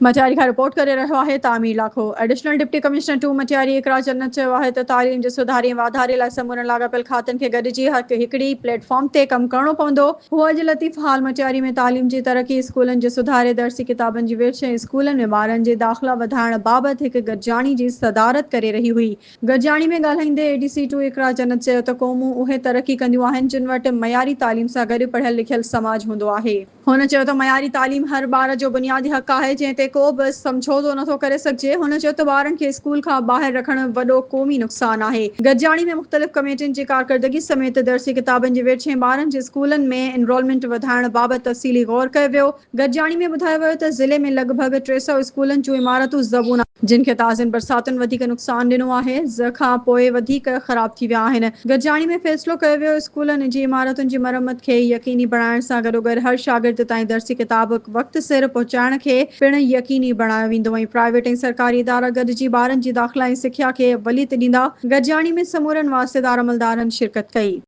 مٽياري کان رپورٽ ڪري رهيو آهي Tameer Lakho. Additional deputy commissioner two Matiari Iqra Jannat چيو آهي ته تعليم جي سڌاري ۽ واڌاري لاء سمورن لاڳاپيل کاتن کي گڏجي هڪڙي پليٽ فارم تي ڪم ڪرڻو پوندو. هو اڄ لطيف هال مٽياري ۾ تعليم جي ترقي، اسڪولن جي سڌاري، درسي ڪتابن جي ورڇ ۽ اسڪولن ۾ ٻارن جي داخلا وڌائڻ بابت هڪ گڏجاڻي جي صدارت ڪري رهي هئي. گڏجاڻي ۾ ڳالهائيندي A D C two Iqra Jannat چيو ته قومون اهي ترقي ڪنديون آهن جن وٽ معياري تعليم سان گڏ پڙهيل لکيل سماج هوندو آهي. هن چيو ته معياري تعليم هر ٻار جو بنيادي حق آهي جنهن تي ڪو به سمجهوتو نٿو ڪري سگهجي. هن چيو ته ٻارن کي اسڪول کان ٻاهر رکڻ وڏو قومي نقصان آهي. گڏجاڻي ۾ مختلف ڪميٽين جي ڪارڪردگي سميت درسي ڪتابن جي ورڇ ۽ ٻارن جي اسڪولن ۾ انرولمينٽ وڌائڻ بابت تفصيلي غور ڪيو ويو. گڏجاڻي ۾ ٻڌايو ويو ته ضلعي ۾ لڳ ڀڳ 300 اسڪولن جون عمارتون زبون آهن، جن کي تازين برساتن وڌيڪ نقصان ڏنو آهي، ز کان پوء وڌيڪ خراب ٿي ويا آهن. گڏجاڻي ۾ فيصلو ڪيو ويو اسڪولن جي عمارتن جي مرمت کي يقيني بڻائڻ سان گڏوگڏ هر شاگرد تائين درسي ڪتاب وقت سر پهچائڻ کي پڻ يقيني بڻايو ويندو ۽ پرائيويٽ ۽ سرڪاري ادارا گڏجي ٻارن جي داخلا ۽ سکيا کي اوليت ڏيندا. گڏجاڻي ۾ سمورن واسطيدار عملدارن شرڪت ڪئي.